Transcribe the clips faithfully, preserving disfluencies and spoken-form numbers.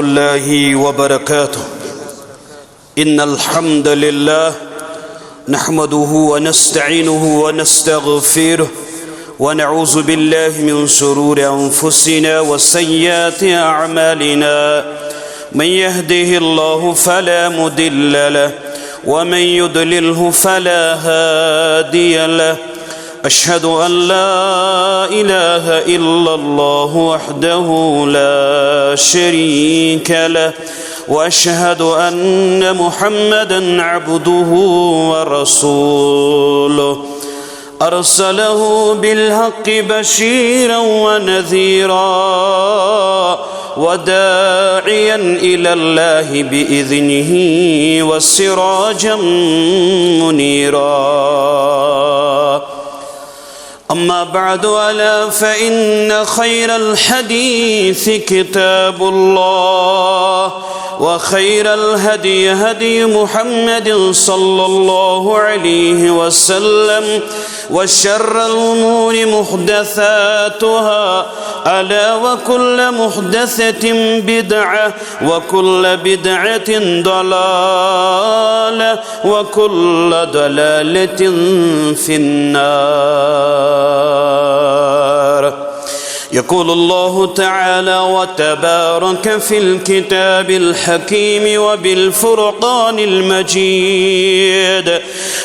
الله وبركاته. إن الحمد لله نحمده ونستعينه ونستغفره، ونعوذ بالله من شرور أنفسنا وسيئات أعمالنا. من يهده الله فلا مضل له، ومن يضلله فلا هادي له. أشهد أن لا إله إلا الله وحده لا شريك له، وأشهد أن محمدا عبده ورسوله، أرسله بالحق بشيرا ونذيرا، وداعيا إلى الله بإذنه وسراجا منيرا. أما بعد، ألا فإن خير الحديث كتاب الله، وخير الهدي هدي محمد صلى الله عليه وسلم، وشر الأمور محدثاتها، ألا وكل محدثة بدعة، وكل بدعة ضلالة، وكل ضلالة في النار. يقول الله تعالى وتبارك في الكتاب الحكيم وبالفرقان المجيد،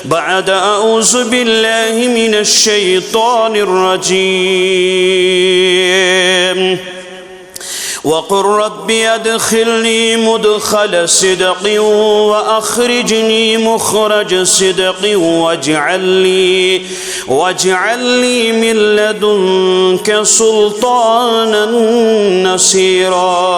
بعد أعوذ بالله من الشيطان الرجيم. وقل رب أدخلني مدخل صدق وأخرجني مخرج صدق واجعل لي، واجعل لي من لدنك سلطانا نصيرا.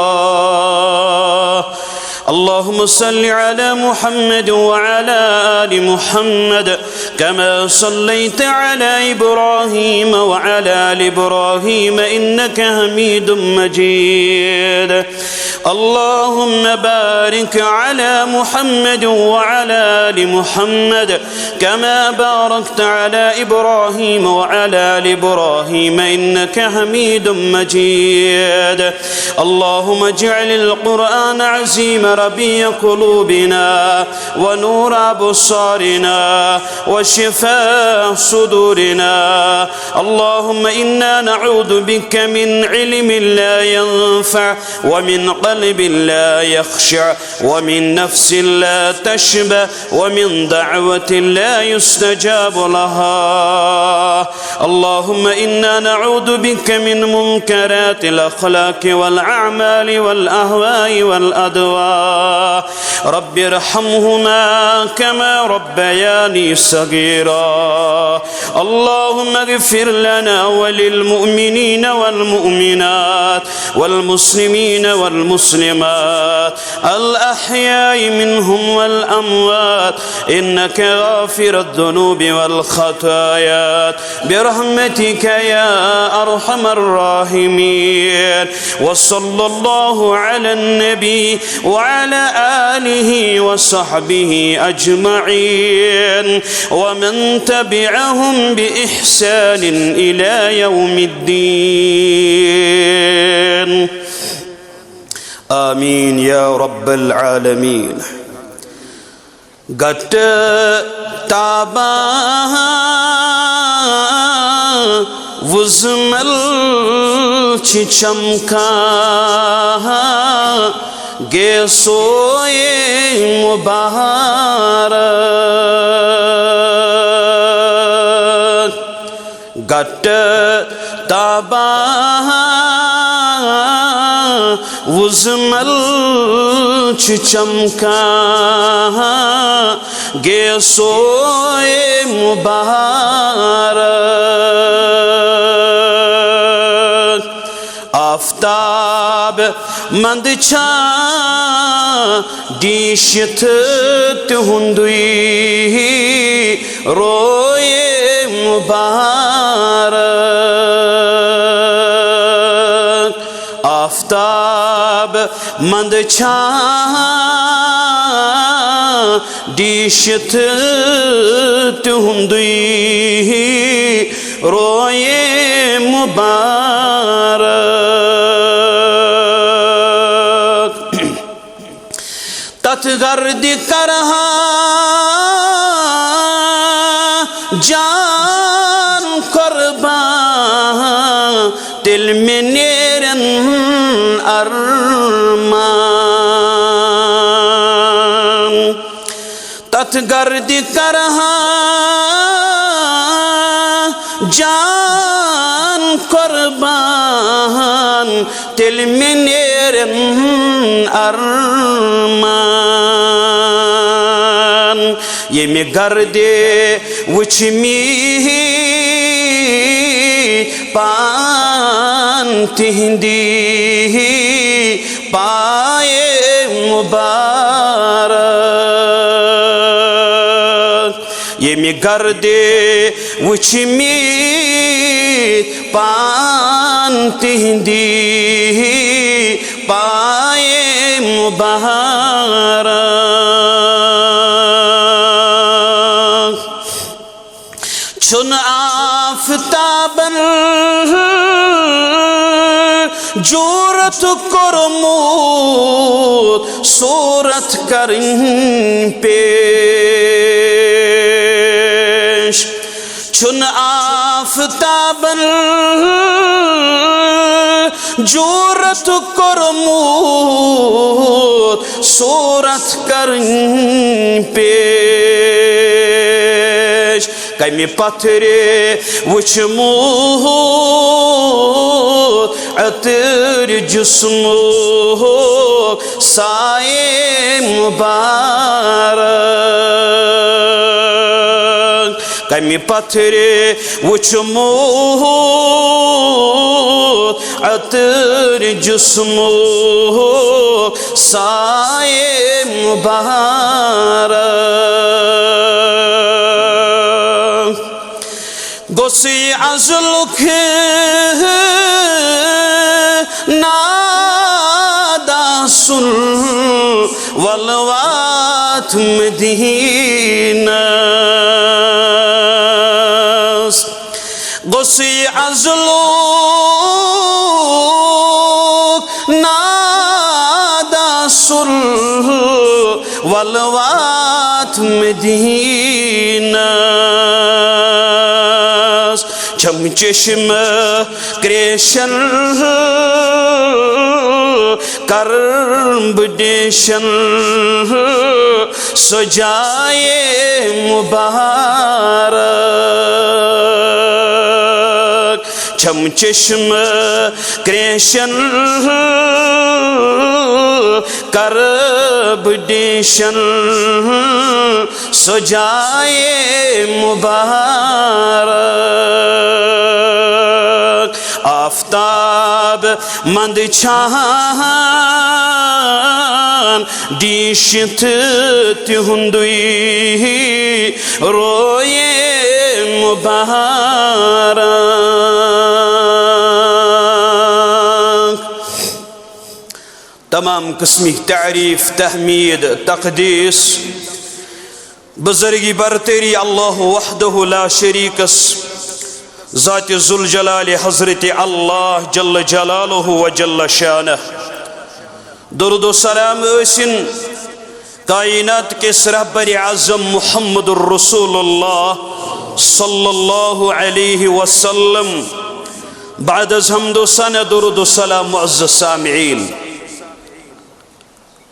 اللهم صل على محمد وعلى آل محمد كما صليت على إبراهيم وعلى آل إبراهيم إنك حميد مجيد. اللهم بارك على محمد وعلى آل محمد كما باركت على إبراهيم وعلى آل إبراهيم إنك حميد مجيد. اللهم اجعل القرآن العظيم ربيع قلوبنا ونور أبصارنا وشفاء صدورنا. اللهم إنا نعوذ بك من علم لا ينفع، ومن قلب لا يخشع، ومن نفس لا تشبع، ومن دعوة لا يستجاب لها. اللهم إنا نعوذ بك من منكرات الأخلاق والأعمال والأهواء والأدواء. رب ارحمهما كما ربياني صغيرا. اللهم اغفر لنا وللمؤمنين والمؤمنات والمسلمين والمسلمات الأحياء منهم والأموات إنك غافر الذنوب والخطايا برحمتك يا أرحم الراحمين. وصلى الله على النبي وعلى آله وصحبه أجمعين ومن تبعهم بإحسان إلى يوم الدين. آمين يا رب العالمين. گٹہٕ تابان وُزمل چھِ چمکان گیسوے مبارک۔ گٹہٕ تابان وُزمل چھِ چمکان گیسوے مبارک۔ آفتاب مند چھا ڈیٖشِتھ تِہُنٛدُے روے مبارک۔ آفتاب مند چھا ڈیٖشِتھ تِہُنٛدُے روے مبارک۔ تتھ گردِ کرہا جان قربان، تیٚلہِ مےٚ نیرن ارمان۔ تتھ گردِ کرہا جان قربان، تیٚلہِ مےٚ نیرن ارمان۔ ییٚمہِ گردِ وٕچھ مےٚ پان تِہنٛدِ پایہِ مُبارک۔ ییٚمہِ گردِ وٕچھ مےٚ پان تِہنٛدِ پایہِ مُبارک۔ چھُنہٕ آفتابن جرأت کوٚرمُت صورت کرٕنۍ پیش۔ چھُنہٕ آفتابن جرأت کوٚرمُت صورت کرٕنۍ پیش۔ کمہِ پتھرِ وُچھمُت عطرِ جسمُک سایہِ مُبارک؟ کمہِ پتھرِ وُچھمُت عطرِ جسمُک سایہِ مُبارک؟ گوٚژھ یہِ ازلُک ناد آسُن، وَلہٕ واتھ مدیٖنس۔ گوٚژھ یہِ ازلُک ناد آسُن، وَلہٕ واتھ مدیٖنس۔ چھَم چشمہٕ کرٛیشن کرٕ بہٕ نیشن سۄ جایہِ مُبارک۔ چھَم چشمہٕ کرٛیشن کرٕ بہٕ نیشن سۄ جایہِ مُبارک۔ آفتاب مند چھان دیٖشِتھ تِہُنٛدُے رویے مُبارک۔ تمام قسمٕکۍ تعریٖف، تحمید، تقدیٖس، بزرگی برتری اللہ وحدہ لا شریکس، ذات ذوالجلال حضرت اللہ جل جلالہ و جل شانہ۔ درود و سلام ٲسِن کائنات کِس رہبر اعظم محمد رسول اللہ صلی اللہ علیہ وسلم۔ بعد از حمد و ثنا، درود و سلام، معزز سامعین،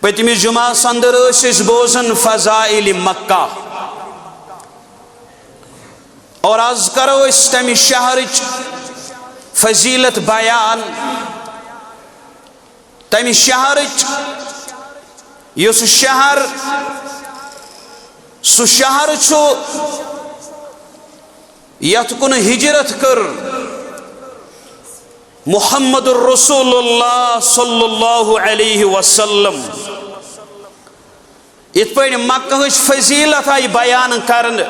پٔتمہِ جمعہ اندر ٲسۍ أسۍ بوزان فضائل مکہ، اور از کرو أسۍ تمہِ شہرٕچ فضیلت بیان، تمہِ شہرٕچ، یُس شہر، سُہ شہر چھُ یتھ کُن ہجرت کٔر محمد رسول اللہ صلی اللہ علیہ وسلم۔ یِتھ پٲٹھۍ مکہٕچ فضیلت آیہِ بیان کرنہٕ،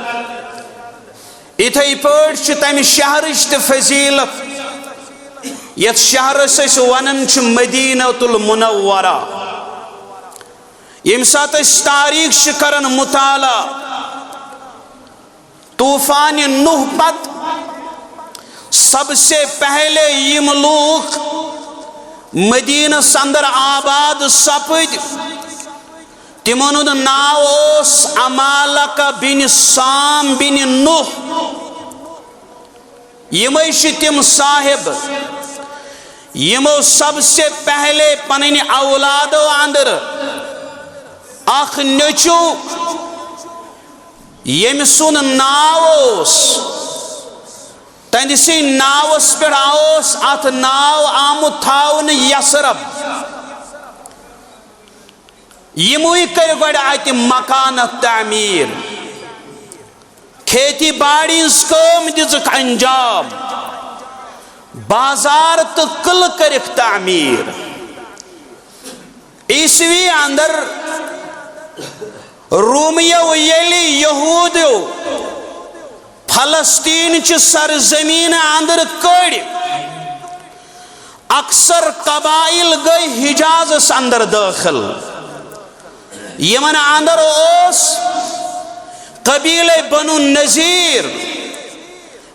یِتھے پٲٹھۍ چھِ تمہِ شہرٕچ تہِ فضیلت، یتھ شہرس أسۍ ونان چھِ مدینہ المنورہ۔ ییٚمہِ ساتہٕ أسۍ تاریخ چھِ کران مطالعہ، طوفان نوح پتہٕ سب سے پہلے یِم لوٗکھ مدینس اندر آباد سپٕدۍ، تِمن ہُنٛد ناو اوس عمالقہ بن سام بن نوح۔ یِمے چھِ تِم صاحب، یِمو سب سے پہلے پنٕنۍ اولادو اندر اکھ نیٚچو، ییٚمہِ سُنٛد ناو اوس، تہنٛدسٕے ناوس پٮ۪ٹھ اوس اتھ ناو آمُت تھاونہٕ یثرب۔ یِموٕے کٔرۍ گۄڈٕ اتہِ مکانات تعمیٖر، کھیتی باڑی ہٕنٛز کٲم دِژٕکھ انجام، بازار تہٕ قلعہٕ کٔرِکھ تعمیٖر۔ عیسوی اندر رومیو ییٚلہِ یہودیو فلسطین چہِ سرزمین اندر کٔڑۍ، اکثر قبائل گٔے حجازس اندر دٲخل۔ یِمن اندر اوس قبیلے بنو نذیر،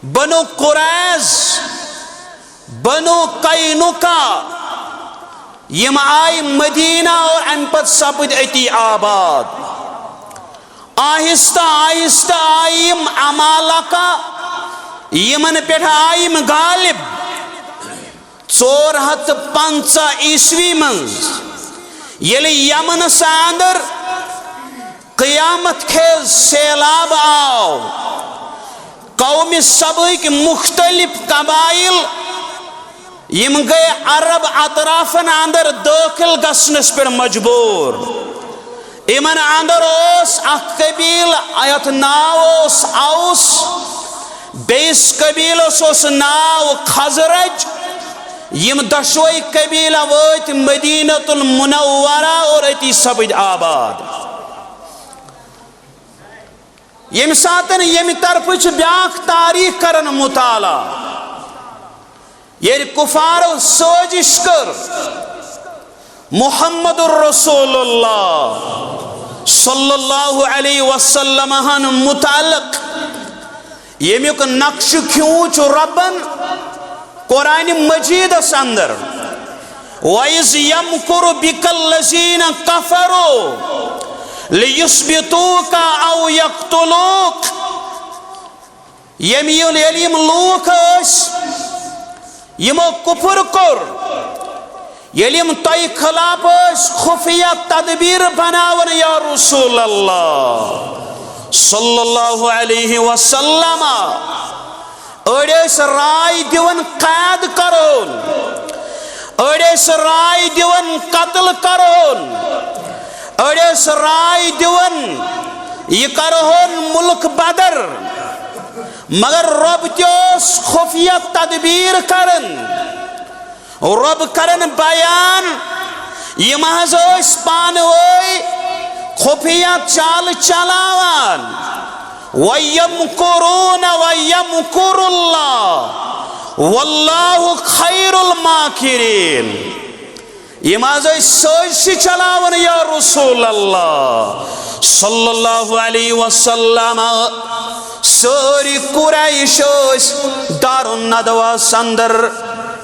بنو قریظ، بنو قینقاع۔ یِم آیہِ مدینہ اور امہِ پتہٕ سپٕدۍ أتی آباد۔ آہستہ آہستہ آیہِ یِم عمالقہ، یِمن پٮ۪ٹھ آیہِ یِم غالب۔ ژور ہتھ تہٕ پنٛژاہ عیسوی منٛز ییٚلہِ یمنس اندر قیامت خیز سیلاب آو، قوم سبأکۍ مختلف قبائل یِم گٔے عرب اطرافن اندر دٲخل گژھنس پٮ۪ٹھ مجبوٗر۔ یِمن اندر اوس اکھ قبیلہٕ یتھ ناو اوس اوس، بیٚیِس قبیلس اوس ناو خزرج۔ یِم دۄشوے قبیلہٕ وٲتۍ مدینہ المنورہ اور أتی سپٕدۍ آباد۔ ییٚمہِ ساتن ییٚمہِ طرفہٕ چھِ بیٛاکھ تاریخ کران مطالعہ، ییٚلہِ کفارو سٲزش کٔر محمد رسول اللہ صلی اللہ علیہ وسلم ہن متعلق، ییٚمیُک نقشہٕ کھیوٗن چھُ رۄبن قرآن مجیدس اندر، وَإِذْ يَمْكُرُ بِكَ الَّذِينَ كَفَرُوا لِيُثْبِتُوكَ أَوْ يَقْتُلُوكَ۔ ییٚمہِ ییٚلہِ یِم لوٗکھ ٲسۍ، یِمو کُفر کوٚر، ییٚلہِ یِم تۄہہِ خلاف ٲسۍ خفیہ تدبیر بناوان، یا رسول اللہ صلی اللہ علیہ وسلم، أڑۍ ٲسۍ راے دِوان قید کرون، أڑۍ ٲسۍ راے دِوان قتل کرون، أڑۍ ٲسۍ راے دِوان یہِ کرہون ملک بدر۔ مگر رۄب تہِ اوس خفیہ تدبیر کران۔ رۄب کران بیان، یِم حظ ٲسۍ پانہٕ وٲنۍ خفیہ چالہٕ چلاوان۔ وَيَمْكُرُونَ وَيَمْكُرُ اللَّهُ وَاللَّهُ خَيْرُ الْمَاكِرِينَ۔ یِم حظ ٲسۍ سٲزشہِ چلاوان، یا رسول اللہ صلی اللہ علیہ وسلم۔ سٲری قریش ٲسۍ دارالندوہ اندر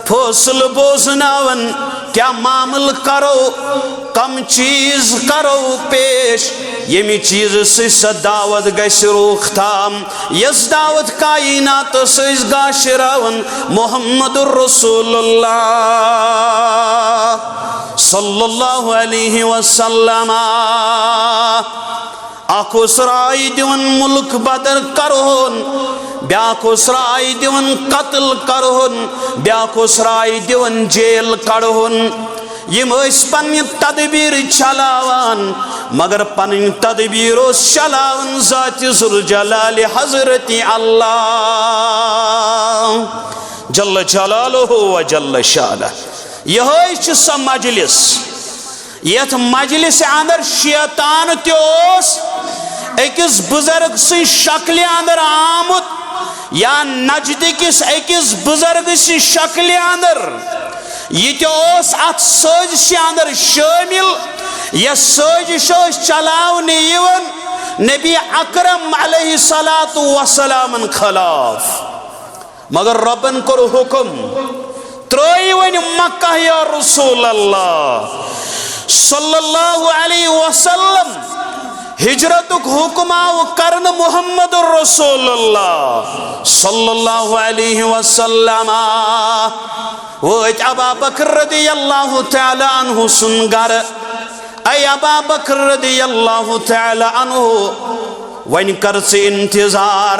فٲصلہٕ بوزناوان، کیٛاہ معاملہٕ کرو، کم چیز کرو پیش، ییٚمہِ چیزٕ سۭتۍ سۄ دعوت گژھِ روک تھام، یۄس دعوت کائناتس ٲسۍ گاشراوان محمد رسول اللہ صلی اللہ علیہ وسلم۔ اکھ اوس راے دِوان ملک بدر کرہون، بیاکھ اوس راے دِوان قتل کرہون، بیاکھ اوس راے دِوان جیل کڑہون۔ یِم ٲسۍ پننہِ تدبیٖرٕ چلاوان، مگر پنٕنۍ تدبیٖر اوس چلاوان ذات ذوالجلال حضرت اللہ جل جلالہ و جل شانہ۔ یِہوٚے چھِ سۄ مجلس، یتھ مجلس اندر شیطان تہِ اوس أکِس بزرگ سٕنٛز شکلہِ اندر آمُت، یا نجدٕ کِس أکِس بزرگ سٕنٛز شکلہِ اندر۔ یہِ تہِ اوس اتھ سٲزشہِ اندر شٲمِل، یۄس سٲزش ٲس چلاونہٕ یِوان نبی اکرم علیہ الصلوۃ والسلامن خلاف۔ مگر رۄبن کوٚر حُکم، ترٛٲیِو وۄنۍ مکہ یا رسول اللہ۔ صلی اللہ علیہ وسلم ہجرتک حکم آو کرنہٕ محمد رسول اللہ صلی اللہ علیہ وسلم۔ وٲتۍ ابا بکر رضی اللہ تعالی عنہ سُنٛد گرٕ۔ اے ابا بکر رضی اللہ تعالی عنہ، وۄنۍ کر ژٕ انتظار،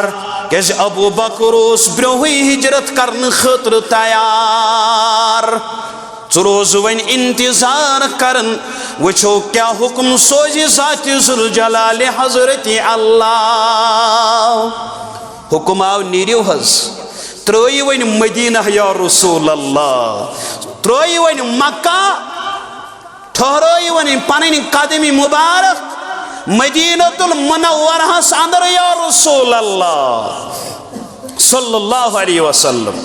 کیازِ ابو بکر اوس برونٛہٕے ہجرت کرنہٕ خٲطرٕ تیار۔ ژٕ روز وۄنۍ انتظار کران، وٕچھو کیٛاہ حکم سوزِ ذاتِ ذوالجلالِ حضرتِ اللہ۔ حکم آو، نیٖرِو حظ، ترٛٲیِو وۄنۍ مدینہ یا رسول اللہ، ترٛٲیِو وۄنۍ مکہ، ٹھہرٲیِو وۄنۍ پنٕنۍ قدمِ مبارک مدینہ المنورہس اندر یا رسول اللہ۔ صلی اللہ علیہ وسلم۔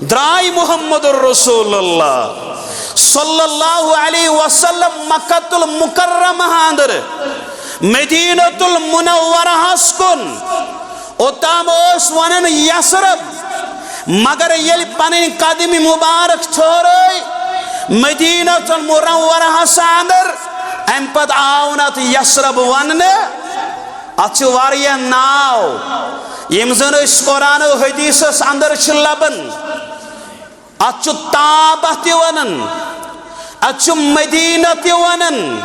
درٛاے محمد رسول اللہ صلی اللہ علیہ وسلم مکہ المکرمہ اندر مدینہ المنورہس کُن۔ اوٚتام ٲسۍ ونان یثرب، مگر ییٚلہِ پنٕنۍ قدمِ مبارک ٹھہرٲے مدینہ المنورہس اندر، امہِ پتہٕ آو نہٕ اتھ یثرب وننہٕ۔ اتھ چھِ واریاہ ناو، یِم زن أسۍ قرآن و حدیثس اندر چھِ لبان۔ اتھ چھُ طابہ تہِ ونان، اتھ چھُ مدینہ تہِ ونان۔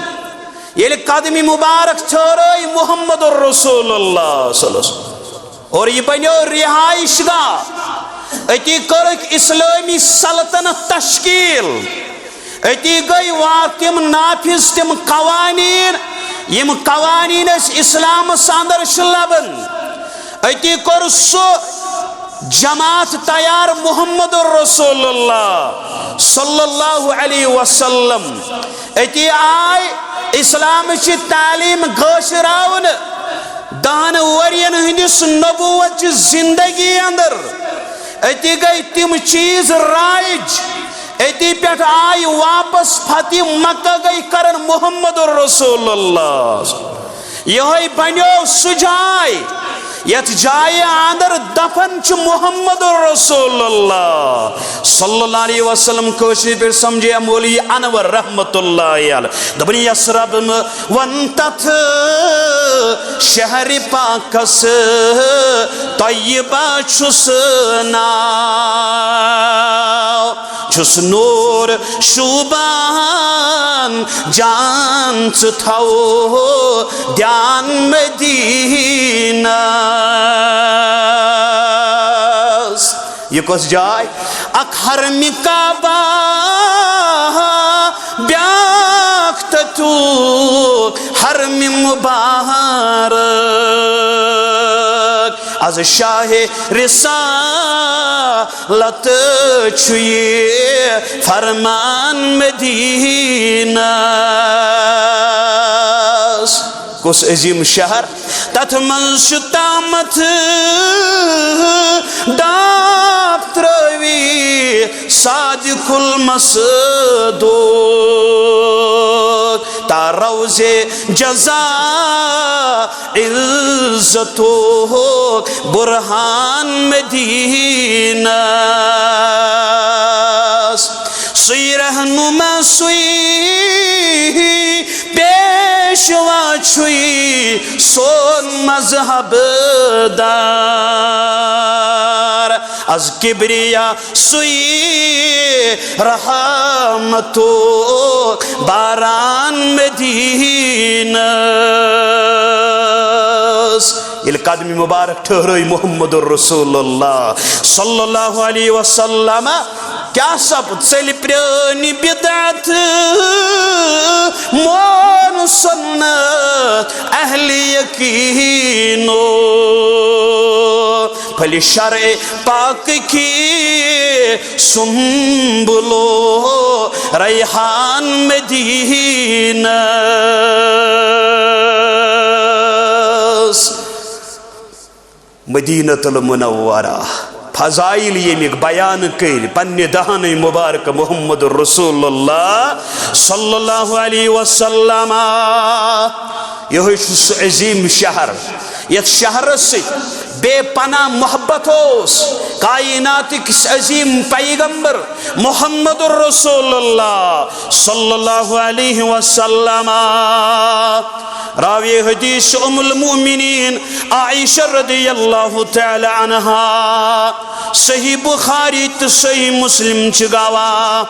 ییٚلہِ قدمِ مبارک ٹھہرٲے محمد رسول اللہ صلی اللہ علیہ وسلم، اور یہِ بنیو رہائش گاہ، أتی کٔرٕکھ اسلٲمی سلطنت تشکیل۔ أتی گٔے وا-، تِم نافذ، تِم قوانین، یِم قوانین أسۍ اسلامس اندر چھِ لبان۔ أتی کوٚر سُہ جماعت تیار محمد رسول اللہ صلی اللہ علیہ وسلم۔ أتی آے اسلامٕچ تعلیٖم گٲشراونہٕ۔ دہن ؤرین ہٕنٛدِس نبوت چہِ زندگی اندر أتی گٔے تِم چیٖز رائج۔ أتی پٮ۪ٹھ آے واپس فتح مکہ گٔے کرن محمد رسول اللہ۔ یہوے بنیو سُہ جاے یتھ جایہِ اندر دفن چھُ محمد رسول اللہ صلی اللہ علیہ وسلم۔ کٲشِر پٲٹھۍ سمجھے مولوی انور رحمت اللہ علیہ۔ دپان یثرب م-، ون تتھ شہر پاکس طیبہ چھُس ناو، چھُس نور شوبان جان، ژٕ تھاو دیان مدینس۔ یہِ کۄس جاے؟ اکھ حرمِ کعبہ، بیاکھ تتُک حرمِ مبارک۔ از شاہ رسالت چھُ یہِ فرمان مدینس۔ کُس عظیم شہر، تتھ منٛز چھُ تامتھ ڈاپھ ترٲوِتھ صادق المصدوق۔ تا روزِ جزا عزتُک برہان مدینس۔ سُے رہنما، سُے پیشوا چھُے سون مذہب دار۔ از کبریا سُے رحمتُک باران مدینس۔ ییٚلہِ قدمِ مبارک ٹھہرٲے محمد رسول اللہ صلی اللہ علیہ وسلم، کیٛاہ سپُد؟ ژٔلۍ پرٛٲنۍ بدعت، مون سنت اہل یقینو۔ پھلہِ شرع پاک کی سنبل و ریحان مدینس۔ مدینۃ المنورہ، فضائل ییٚمِکۍ بیان کٔرۍ پننہِ دہانٕے مبارک محمد رسول اللہ صلی اللہ علیہ وسلم۔ یہوے چھُ سُہ عظیم شہر، یتھ شہرس سۭتۍ بے پناہ محبت اوس کائنات کِس عظیم پیغمبر محمد رسول اللہ صلی اللہ علیہ وسلم۔ راوی حدیث ام المؤمنین عائشہ رضی اللہ تعالی عنہا، صحیح بخاری تہٕ صحیح مسلم چھِ گواہ،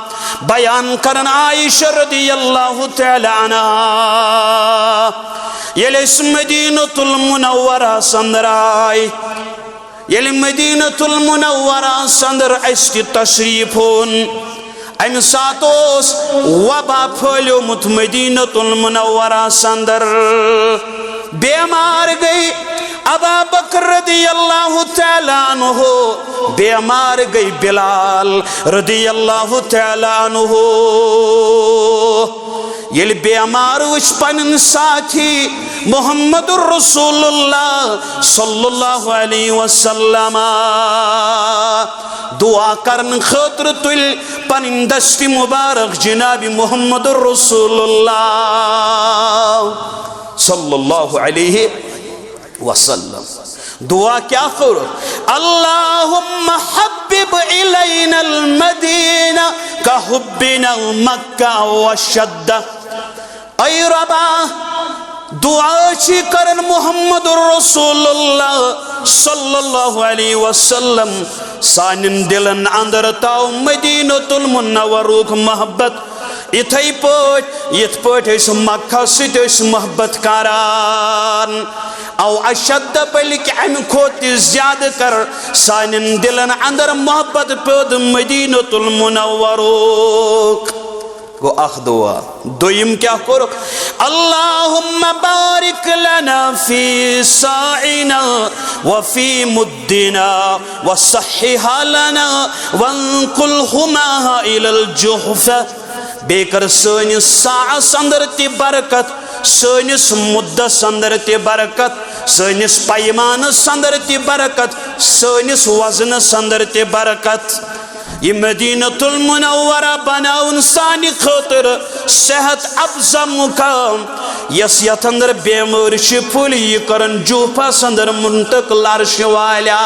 بیان کران عائشہ رضی اللہ تعالی عنہا، ییٚلہِ أسۍ مدینۃ المنورہ سندر آے، ییٚلہِ مدینۃ المنورہ سندر اَسہِ تہِ تشریف اوٚن، امہِ ساتہٕ اوس وبا پھٲلیومُت مدینۃ المنورہ سندر۔ بیمار گٔے ابا بکر رضی اللہ تعالیٰ عنہ، بیمار گٔے بلال رضی اللہ تعالیٰ عنہ۔ ییٚلہِ بیمار وٕچھ پنٕنۍ ساتھی محمد رسول اللہ صلی اللہ علیہ وسلم، دعا کرنہٕ خٲطرٕ تُلۍ پنٕنۍ دستِ مبارک جناب محمد رسول اللہ صلی اللہ علیہ وسلم۔ دعا کیٛاہ کٔر؟ اللہم حبب الینا المدینہ کحبنا مکہ وشدہ۔ اے ربا، دعا چھِ کران محمد رسول اللہ صلی اللہ علیہ وسلم، سانٮ۪ن دِلن اندر تاو مدینۃ المنورُک محبت، یِتھے پٲٹھۍ یِتھ پٲٹھۍ أسۍ مکہ سۭتۍ ٲسۍ محبت کران، او اشد، بلکہ امہِ کھۄتہٕ تہِ زیادٕ کر سانٮ۪ن دِلن اندر محبت پٲدٕ مدینۃ المنورُک۔ گوٚو اکھ دعا۔ دوٚیِم کیٛاہ کوٚرُکھ؟ اللہم بارک لنا فی صاعنا وفی مدنا وصححا لنا وانقلہما الی الجحفہ۔ بیٚیہِ کر سٲنِس صاعس اندر تہِ برکت، سٲنِس مُدس اندر تہِ برکت، سٲنِس پیمانس اندر تہِ برکت، سٲنِس وزنس اندر تہِ برکت۔ یہِ مدینۃ المنورہ بناوُن سانہِ خٲطرٕ صحت افزا مقام، یۄس یتھ اندر بیمٲرۍ چھِ پھٔلۍ، یہِ کرن جوفس اندر منتقل عرش والا۔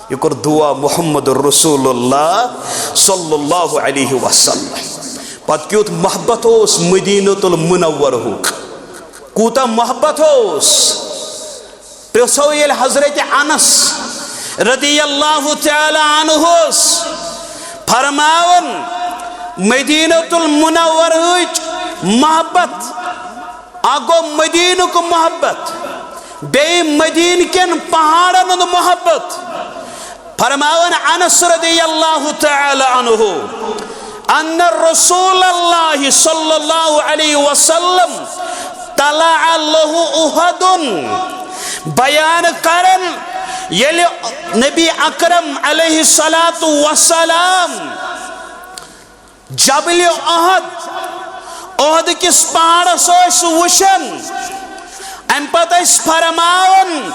یہِ کوٚر دعا محمد رسول اللہ صلی اللہ علیہ وسلم۔ پتہٕ کیُتھ محبت اوس مدینۃ المنورہُک، کوٗتاہ محبت اوس۔ پرژھو ییٚلہِ حضرت انس رضی اللہ تعالی عنہ اوس فرماوان، مدینۃ المنورہٕچ محبت، اکھ گوٚو مدینُک محبت، بیٚیہِ مدینہ کٮ۪ن پہاڑن ہُنٛد محبت۔ فرماوان انس رضی اللہ تعالی عنہ، ان رسول اللہ صلی اللہ علیہ وسلم طلع له احد۔ بیان کرن، ییٚلہِ نبی اکرم علیہ الصلوۃ والسلام جبل احد، احد کِس پہاڑس ٲسۍ وٕچھان، امہِ پتہٕ ٲسۍ فرماوان،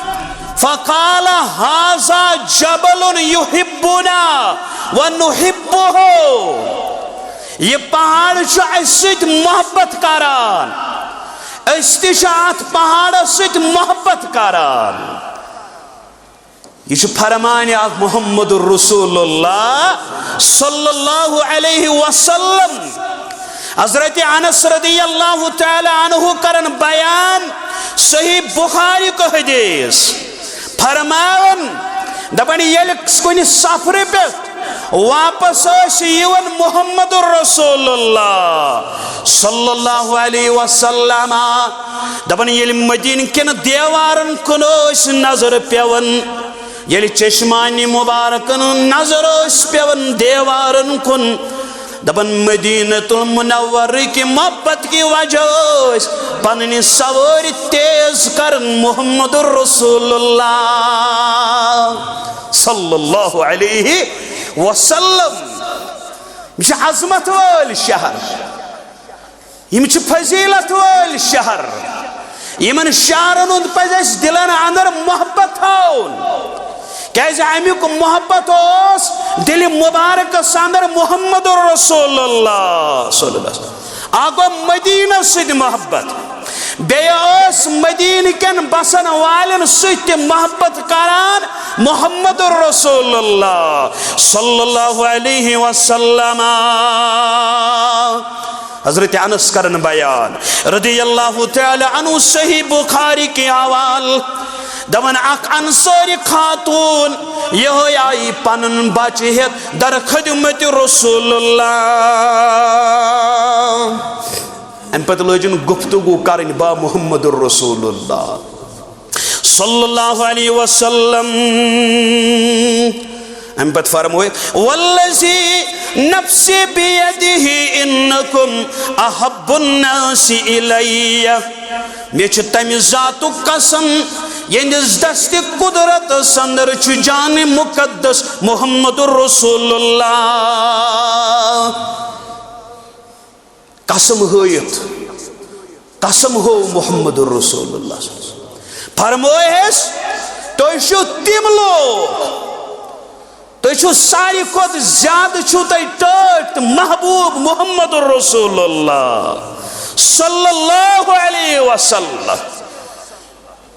فقال هذا جبل يحبنا ونحبه۔ یہِ پہاڑ چھُ اَسہِ سۭتۍ محبت کران، أسۍ تہِ چھِ اتھ پہاڑس سۭتۍ محبت کران۔ یہِ چھُ فرمان اکھ محمد رسول اللہ صلی اللہ علیہ وسلم۔ حضرت انس رضی اللہ تعالی عنہ کرن بیان، صحیح بخاری کو حدیث، فرماون، دپن ییٚلہِ کُنہِ سفرٕ پٮ۪ٹھ واپس ٲسۍ یِوان محمد رسول اللہ صلی اللہ علیہ وسلم، دپان ییٚلہِ مدینہ کٮ۪ن دیوارن کُن ٲسۍ نظر پٮ۪وان، ییٚلہِ چشمانِ مبارکن نظر ٲسۍ پٮ۪وان دیوارن کُن، دپان مدینہ المنورہ کہِ محبت کہِ وجہ ٲسۍ پننہِ سوٲرۍ تیز کران محمد رسول اللہ صلی اللہ علیہ وسلم۔ یِم چھِ عظمت وٲلۍ شہر، یِم چھِ فضیلت وٲلۍ شہر۔ یِمن شہرن ہُنٛد پزِ اَسہِ دِلن اندر محبت تھاوُن، کیازِ اَمیُک محبت اوس دِلہِ مبارکس اندر محمد رسول اللہ صلی اللہ علیہ وسلم۔ اکھ گوٚو مدینس سۭتۍ محبت، بیٚیہِ ٲسۍ مدیٖنہٕ کٮ۪ن بسن والٮ۪ن سۭتۍ تہِ محبت کران محمد رسول اللہ صلی اللہ علیہ وسلم۔ حضرت انس کرن بیان رضی اللہ تعالی عنہ، صحیح بخاری کہِ حوالہٕ، دپان، اکھ انصٲری خاتون یہے آیہِ پنُن بچہِ ہٮ۪تھ در خدمت رسول اللہ۔ امہِ پتہٕ لٲجِن گفتگو کرٕنۍ با محمد رسول اللہ صلی اللہ علیہ وسلم۔ امہِ پتہٕ فرموو، والذی نفسی بیدہ انکم احب الناس الی، مےٚ چھُ تمہِ ذاتُک قسم، یہندِس دستِ قدرتس اندر چھُ جان مقدس محمد رسول اللہ۔ قسم ہٲیِتھ، قسم ہوو محمد رسول اللہ۔ فرمووہس، تُہۍ چھِو تِم لوٗکھ، تُہۍ چھِو ساروی کھۄتہٕ زیادٕ چھِو تُہۍ ٹٲٹھۍ تہٕ محبوب محمد رسول اللہ صلی اللہ علیہ وسلم۔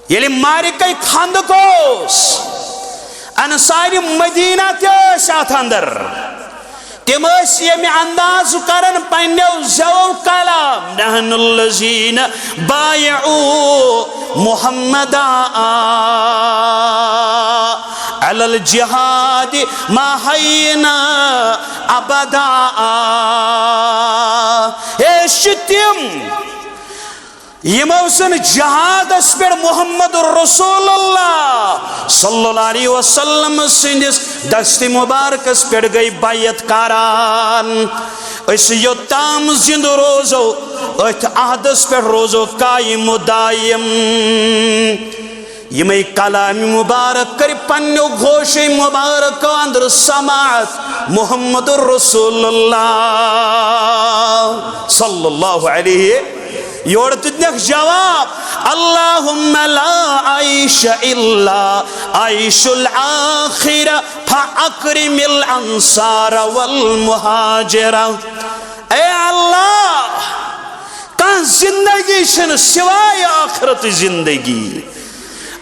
ییٚلہِ معرکہ خندق اوس، انصارِ مدینہ تہِ ٲسۍ اتھ اندر۔ تِم ٲسۍ ییٚمہِ انداز کران پننیو زیو کلام، نحن الذین بایعوا محمدا علی الجہاد ما حینا ابدا۔ ہے، چھِ تِم یِمو زن جہادس پٮ۪ٹھ محمد رسول اللہ صلی اللہ علیہ وسلم سٕنٛدِس دستِ مبارکس پٮ۪ٹھ گٔے بیعت کران۔ أسۍ یوٚتام زندٕ روزو، أتھۍ عہدس پٮ۪ٹھ روزو قائم و دائم۔ یِمے کلامِ مبارک کٔرۍ پننیو گوشے مبارکو اندر سماعت محمد رسول اللہ صلی اللہ علیہ۔ یورٕ دیُتنکھ جواب، اللہم لا عیش الا عیش الآخرہ فاکرم الانصار والمہاجرہ۔ اے اللہ، کانٛہہ زندگی چھنہٕ سوائے آخرت زندگی۔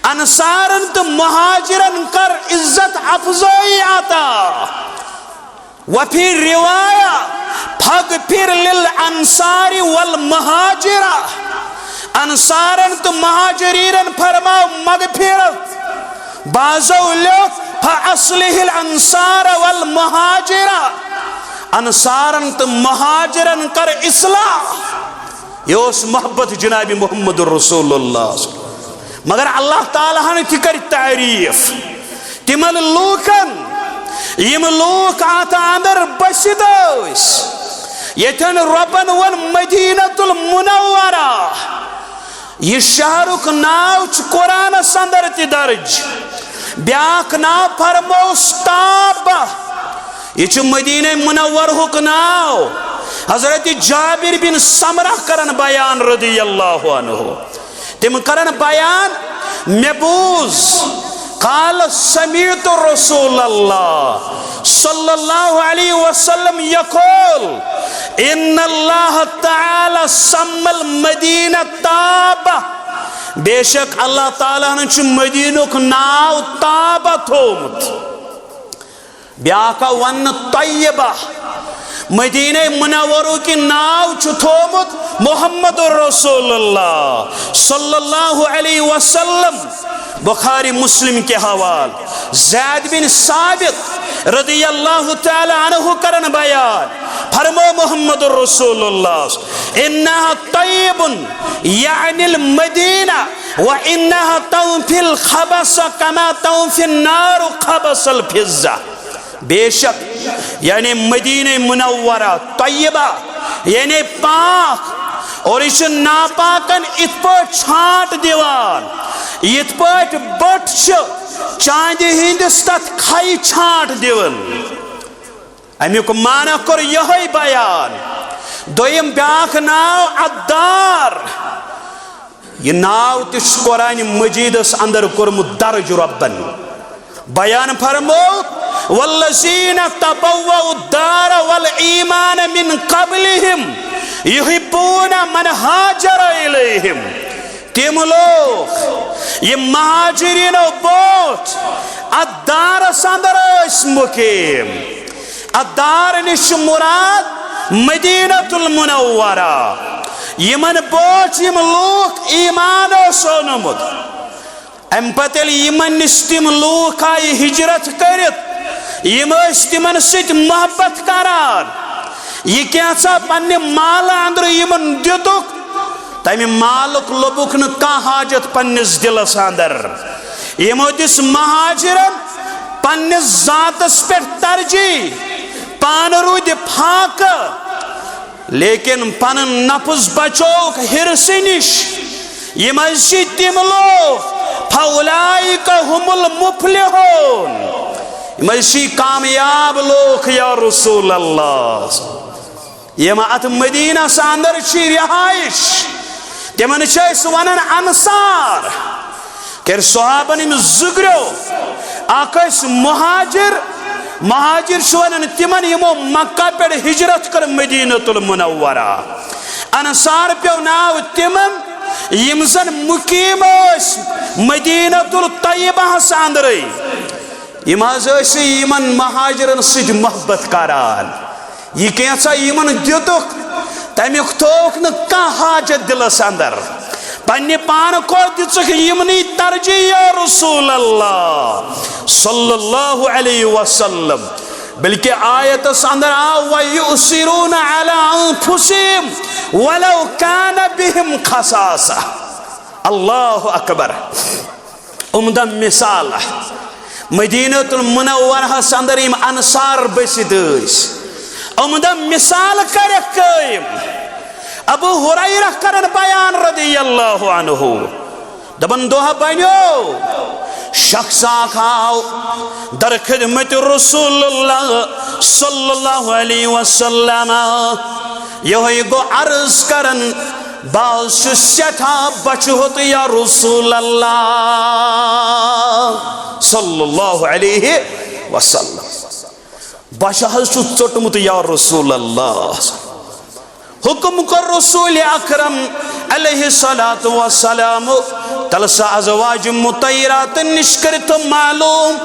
انصارن تہٕ مہاجرن کر عزت افزٲیی عطا۔ وفی روایہ، فاغفر للانصار والمہاجرہ۔ انصارن تہٕ مہاجرینن فرماو مغفرت۔ بعضو لیوٚکھ، فاصلح الانصار والمہاجرہ۔ انصارن تہٕ مہاجرن کر اصلاح۔ یہِ اوس محبت جناب محمد رسول اللہ۔ مگر اللہ تعالیٰ ہن تہِ کر تعریف تِمن لوٗکن، یِم لوٗکھ اتھ اندر بٔسِتھ ٲسۍ، ییٚتٮ۪ن رۄبن ووٚن مدینہ المنورہ۔ یہِ شہرُک ناو چھُ قرآنس اندر تہِ درج۔ بیاکھ ناو فرموس طابہ۔ یہِ چھُ مدینہ منورہُک ناو۔ حضرت جابر بن سمرہ کرن بیان رضی اللہ عنہ۔ تِم کرن بیان، مےٚ بوٗز، قال سمعت رسول اللہ صلی اللہ علیہ وسلم یقول، ان اللہ تعالی سمی المدینہ طابہ۔ بے شک اللہ تعالیٰ ہن چھُ مدینُک ناو طابہ تھوومُت۔ بیاکھ آو وننہٕ طیبہ۔ مدینہ منورُک ناو چھُ تھوومُت محمد رسول اللہ صلی اللہ علیہ وسلم۔ بخاری مسلم کہِ حوالہٕ۔ زید بن ثابت رضی اللہ تعالیٰ عنہ کرن بیان، فرمو محمد رسول اللہ، انہا طیب یعنی المدینہ، و انہا تنفی الخبث کما تنفی النار خبث الفضہ۔ بے شک، یعنی مدینہ منورہ طیبہ، یعنی پاک، اور یہِ چھُ ناپاکن یِتھ پٲٹھۍ چھانٹ دِوان، یِتھ پٲٹھۍ بٔٹ چھِ چاندِ ہٕنٛدِس تتھ کھیہِ چھانٹ دِوان۔ امیُک معنی کوٚر یِہوٚے بیان۔ دوٚیِم بیٛاکھ ناو الدار۔ یہِ ناو تہِ چھُ قرآن مجیدس اندر کوٚرمُت درج رۄبن۔ بیان فرمو، والذین تبوؤوا الدار والایمان من قبلہم یحبون من ہاجر الیہم۔ تِم لوٗکھ یِم مہاجرینو برونٛٹھ اتھ دارس اندر ٲسۍ مُقیم۔ اتھ دار نِش چھُ مُراد مدینہ المنورہ۔ یِمن برونٛٹھ یِم لوٗکھ ایمان اوس اوٚنمُت، امہِ پتہٕ ییٚلہِ یِمن نِش تِم لوٗکھ آیہِ ہجرت کٔرِتھ، یِم ٲسۍ تِمن سۭتۍ محبت کران۔ یہِ کینٛژھا پننہِ مالہٕ اندرٕ یِمن دِتُکھ، تمہِ مالُک لوٚبُکھ نہٕ کانٛہہ حاجت پننِس دِلس اندر۔ یِمو دِژ مہاجرن پننِس ذاتس پٮ۪ٹھ ترجیح، پانہٕ روٗدِ فاقہٕ، لیکن پنُن نفس بچووُکھ حرصہٕ نِش۔ یِم حظ چھِ تِم لوٗکھ، فاولئک هم المفلحون، یِم حظ چھِ کامیاب لوٗکھ یا رسول اللہ۔ یِم اتھ مدینس اندر چھِ رہائش، تِمن چھِ أسۍ ونان انصار۔ کٔرۍ صحابن یِم زٕ گرو، اکھ ٲسۍ مہاجر، مہاجر چھِ ونان تِمن یِمو مکہ پٮ۪ٹھ ہجرت کٔر مدینہ المنورہ۔ انصار پیو ناو تِمن یِم زن مقیم ٲسۍ مدینہ الطیبہس اندرٕے۔ یِم حظ ٲسۍ یِمن مہاجرن سۭتۍ محبت کران۔ یہِ کینٛژھا یِمن دِتُکھ، تمیُک تھووُکھ نہٕ کانٛہہ حاجت دِلس اندر۔ پننہِ پانہٕ کھۄتہٕ دِژٕکھ یِمنٕے ترجیح یا رسول اللہ صلی اللہ علیہ وسلم۔ بلکہ آیتس اندر آو، وَيُؤْثِرُونَ عَلَىٰ أَنفُسِهِمْ وَلَوْ كَانَ بِهِمْ خَصَاصَةٌ۔ اللہ اکبر۔ عمدہ مثال۔ مدینہ المنورہس اندر یِم انصار بٔسِتھ ٲسۍ، عمدہ مثال کرکھ قٲیِم۔ ابو ہریرہ کرن بیان رضی اللہ عنہ، دپان دۄہ بنیو، شخص اکھ آو در خدمت رسول اللہ صلی اللہ علیہ وسلم، یہوے گو عرض کرن، بہٕ حظ چھُس سٮ۪ٹھاہ بۄچھِ ہوٚت یا رسول اللہ صلی اللہ علیہ وسلم۔ بۄچھِ حظ چھُس ژوٚٹمُت یا رسول اللہ۔ حکم کوٚر رسول اکرم علیہ الصلوۃ والسلام، تلسا ازواج مطہراتن نِش کٔرِتھ معلوم،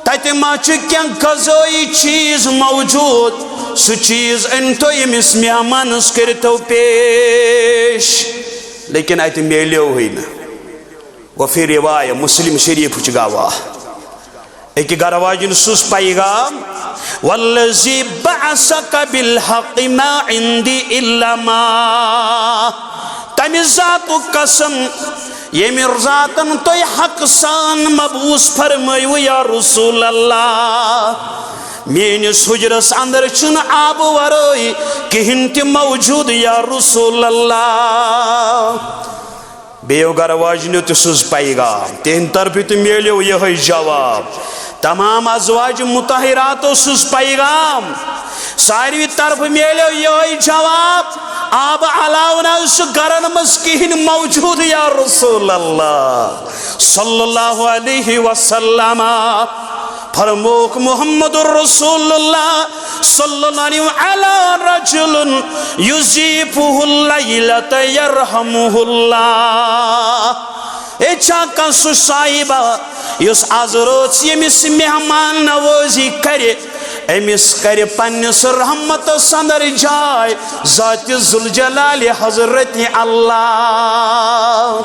تتہِ ما چھُ کینٛہہ غذٲیی چیٖز موجود، سُہ چیٖز أنۍ تو ییٚمِس مہمانس کٔرِتو پیش۔ لیکن اتہِ میلیووٕے نہٕ۔ وفی روایہ، مسلم شریفٕچ گواہ۔ أکہِ گرٕ واجنہِ سوٗز پیغام، والذی بعثک بالحق ما عندی الا ما، تمہِ ذاتُک قسم ییٚمہِ ذاتن تُہۍ حق سان مبعوث فرمٲیِو یا رسول اللہ، میٲنِس حجرس اندر چھُنہٕ آبہٕ ورٲے کِہینۍ تہِ موجود یا رسول اللہ۔ بیٚیو گرٕ واجنیو تہِ سوٗز پیغام، تِہنٛدِ طرفہٕ تہِ میلیو یِہوٚے جواب۔ تمام ازواج مطہراتو سوٗز پیغام، ساروی طرفہٕ میلیو یِہوٚے جواب، آبہٕ علاوٕ نہ حظ چھُ گرن منٛز کِہینۍ موجود یا رسول اللہ صلی اللہ علیہ وسلم۔ فرمووُکھ محمد رسول اللہ صلی اللہ علیہ وسلم، رجل یضیفہ اللیلۃ یرحمہ اللہ۔ اے چھا کانٛہہ سُہ صاحبہ یُس از رٲژ ییٚمِس مہمان نوٲزی کرِ، أمِس کرِ پننِس رحمتس اندر جاے ذات ذوالجلال حضرت اللہ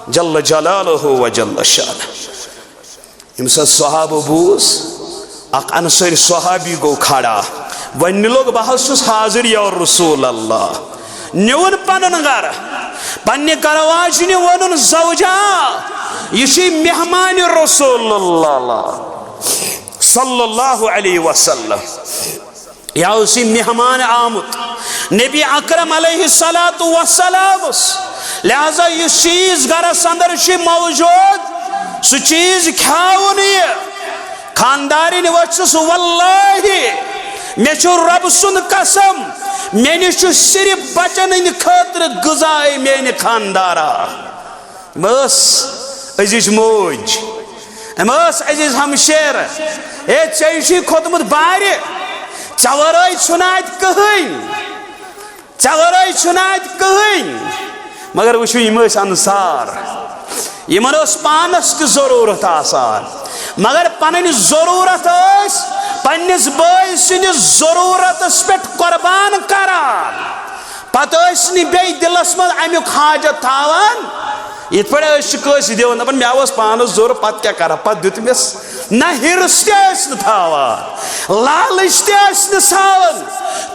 جل جلالہ و جل شانہ۔ ییٚمہِ ساتہٕ صحابہٕ بوٗز، اکھ انصٲری صحابی گوٚو کھڑا، وۄنۍ لوٚگ، بہٕ حظ چھُس حاضر یا رسول اللہ۔ نیوٗن پنُن گرٕ، پننہِ گرٕ واجنہِ ووٚنُن، زوجا، یہِ چھُے مہمان رسول اللہ صلی اللہ علیہ وسلم۔ یا اوس یہِ مہمان آمُت نبی اکرم علیہ الصلوۃ والسلامس، لہذا یُس چیٖز گرس اندر چھُ موجود، سُہ چیٖز کھیاوُن یہِ۔ خاندارِنۍ ؤژھٕس، واللہ مےٚ چھُ رۄب سُنٛد قسم، مےٚ نِش چھُ صرف بچن ہٕنٛدِ خٲطرٕ غذا، اے میانہِ خاندارا۔ أمۍ ٲس أزِچ موج، أمۍ ٲس أزِچ ہمشیر۔ اے، ژےٚ چھُے کھوٚتمُت بارِ، ژےٚ ورٲے چھُنہٕ اَتہِ کٕہٕنۍ، ژےٚ ورٲے چھُنہٕ اَتہِ کٕہٕنۍ۔ مگر وٕچھِو، یِم ٲسۍ انصار، یِمن ٲس پانس تہِ ضروٗرت آسان، مگر پنٕنۍ ضروٗرت ٲسۍ پننِس بٲے سٕنٛدِس ضروٗرتس پٮ۪ٹھ قۄربان کران۔ پتہٕ ٲسۍ نہٕ بیٚیہِ دِلس منٛز امیُک حاجت تھاوان۔ یِتھ پٲٹھۍ أسۍ چھِ کٲنٛسہِ دِوان، دپان، "مےٚ اوس پانس ضروٗرت، پتہٕ کیٛاہ کرٕ ہا؟" پتہٕ دیُت أمِس۔ نہ حرص تہِ ٲسۍ نہٕ تھاوان، لالچ تہِ ٲسۍ نہٕ ساوان۔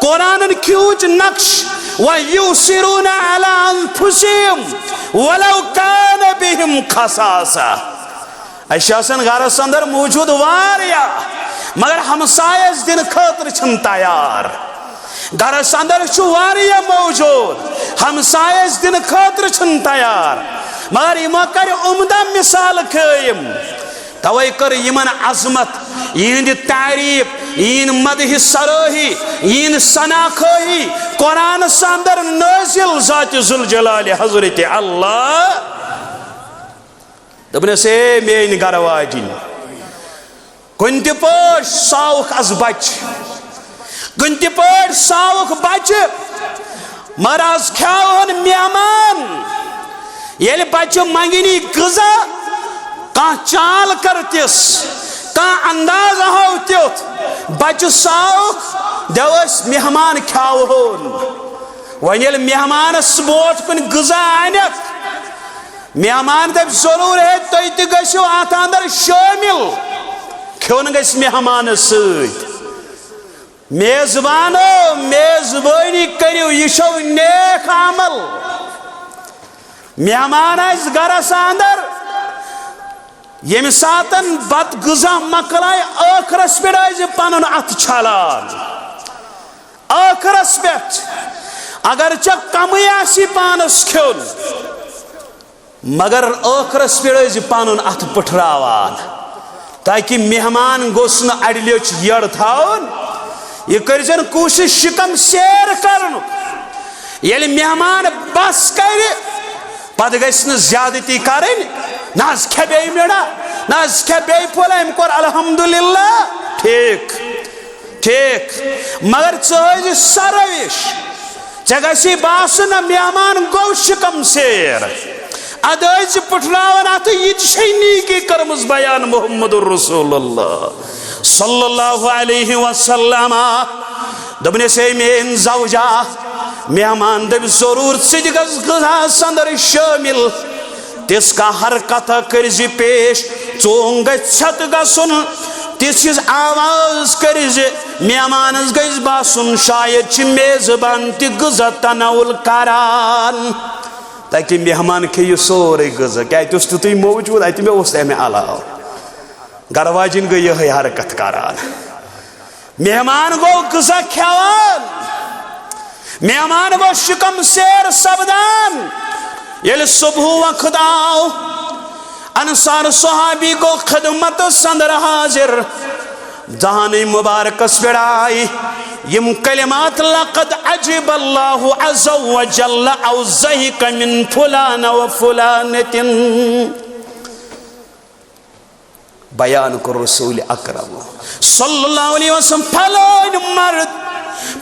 قرآنن کھیوٗچ نقش، "وَيُؤْثِرُونَ عَلَىٰ أَنفُسِهِمْ وَلَوْ كَانَ بِهِمْ خَصَاصَةٌ۔" اَسہِ چھِ آسان گرس اندر موٗجوٗد واریاہ، مگر ہمسایس دِنہٕ خٲطرٕ چھِنہٕ تیار۔ گرس اندر چھُ واریاہ موٗجوٗد، ہمسایس دِنہٕ خٲطرٕ چھِنہٕ تیار، مگر یِمو کرِ عمدہ مثال قٲیِم۔ توے کٔر یِمن عظمت، یِہنٛدِ تعریف، یِہنٛدِ مدحِ سرٲہی، یِہنٛدِ ثنا خٲہی قرآنس اندر نٲزِل ذاتِ ذوالجلالِ حضرت اللہ۔ دوٚپنس، "اے میٲنۍ گرٕ واجِنۍ، کُنہِ تہِ پٲٹھۍ ساوُکھ از بچہِ، کُنہِ تہِ پٲٹھۍ ساوُکھ بچہِ، مگر از کھیاوہن مہمان۔" ییٚلہِ بچہِ منگنی غذا، کانٛہہ چال کر تِژھ، کانٛہہ انداز ہاو تیُتھ، بچہِ ساوُکھ، دٮ۪وس مہمان کھیاوہون۔ وۄنۍ ییٚلہِ مہمانس برونٛٹھ کُنہِ غذا انکھ، مہمان دپہِ، "ضروٗر ہے، تُہۍ تہِ گٔژھِو اتھ اندر شٲمِل، کھیوٚن گژھِ مہمانس سۭتۍ۔" میزبانو، میزبٲنی کٔرِو، یہِ چھو نیک عمل۔ مہمان آسہِ گرس اندر، ییٚمہِ ساتن بتہٕ غذا مۄکلایہِ، ٲخرس پٮ۪ٹھ ٲسۍ زِ پنُن اتھٕ چھلان۔ ٲخرس پٮ۪ٹھ اگر ژےٚ کمٕے آسی پانس کھیوٚن، مگر ٲخرس پٮ۪ٹھ ٲسۍ زِ پنُن اتھٕ پٔٹھراوان، تاکہِ مہمان گوٚژھ نہٕ اڑِ لیٚچھ یٔڑ تھاوُن۔ یہِ کٔرۍ زٮ۪ن کوٗشش شِکم سیر کرنُک۔ ییٚلہِ مہمان بس کرِ، پتہٕ گژھِ نہٕ زیادتی کرٕنۍ۔ نہ حظ کھےٚ بیٚیہِ مِڑا، نہ حظ کھےٚ بیٚیہِ پھوٚل، أمۍ کوٚر الحمدللہ۔ ٹھیک، ٹھیک، مگر ژٕ ہٲوزِ سۄ روش، ژےٚ گژھی باسُن نہ مہمان گوٚو شِکم سیر۔ ادٕ ٲسۍ زِ پُٹھراوان اتھٕ، یہِ تہِ چھے نیکی کٔرمٕژ بیان محمد رسول اللہ صلی اللہ علیہ وسلم۔ دوٚپنس، "اے میٲنۍ زوجہ"، مہمان دٔپۍ، "ضروٗر، ژٕ تہِ گژھ غذاہس اندر شٲمِل۔ تِژھ کانٛہہ حرکتہ کٔرۍ زِ پیش، ژوٚنٛگ گژھِ ژھٮ۪تہٕ گژھُن، تِژھ ہِش آواز کٔرۍ زِ مہمانس گژھِ باسُن شاید چھِ میزبان تہِ غذا تناول کران۔" تاکہِ مہمان کھیٚیہِ سورُے غذا۔ کیٛازِ تہِ اوس تیُتُے موجود، اتہِ مےٚ اوس تمہِ علاوٕ۔ گرٕ واجِنۍ گٔے یِہے حرکت کران۔ مہمان گوٚو غذا کھٮ۪وان، مہمان گوٚو شِکم سیر سپدان۔ ییٚلہِ صبح وقت آو، انصار صحابی گوٚو خدمتس اندر حاضر۔ دہانٕے مبارکس پٮ۪ٹھ آیہِ یِم کلمات، "لقد عجب اللہ عز وجل او ضحک من فلان و فلانۃ۔" بیان کوٚر رسول اکرم صلی اللہ علیہ وسلم، پھلٲنۍ مرد،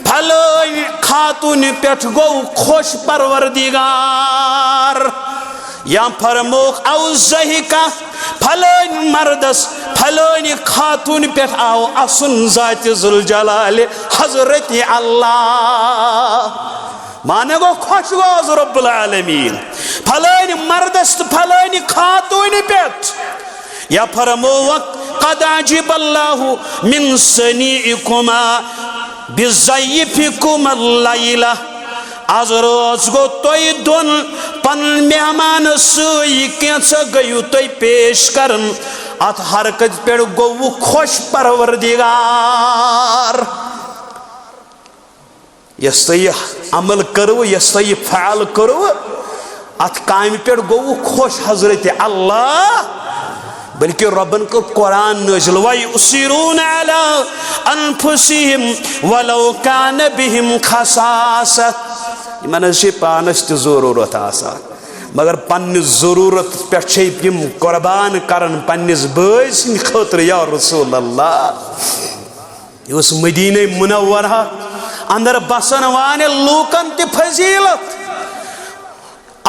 پھلٲنۍ خاتون پٮ۪ٹھ گوٚو خۄش پروردگار۔ یا فرموکھ، او ضحکہ، پھلٲنۍ مردس، پھلٲنۍ خاتون پٮ۪ٹھ آو اسُن ذات ذوالجلال حضرت اللہ۔ معنی گوٚو، خۄش گوٚو از رب العالمین پھلٲنۍ مردس تہٕ پھلٲنۍ خاتون پٮ۪ٹھ۔ یا فرمووکھ، قد عجب اللہ من صنیعکما بضیفکما اللیلہ۔ از رٲژ گوٚو تۄہہِ دۄن پنٕنۍ مہمان سۭتۍ، کینٛژھا گٔیِو تُہۍ پیش کران۔ اتھ حرکتہِ پٮ۪ٹھ گوٚوُکھ خۄش پروردگار۔ یۄس تۄہہِ یہِ عمل کٔروٕ، یۄس تۄہہِ یہِ فعل کٔروٕ، اتھ کامہِ پٮ۪ٹھ گوٚوُکھ خۄش حضرت اللہ، بلکہ رۄبن کوٚر قرآن نٲزِل، وَيُؤْثِرُونَ عَلَىٰ أَنفُسِهِمْ وَلَوْ كَانَ بِهِمْ خَصَاصَةٌ۔ یِمن حظ چھِ پانس تہِ ضروٗرت آسان، مگر پننہِ ضروٗرت پٮ۪ٹھ چھِ یِم قربان کران پننِس بٲے سٕنٛدِ خٲطرٕ، یا رسول اللہ۔ یہِ اوس مدینہ منورہ اندر بسن والٮ۪ن لوٗکن تہِ فضیلت۔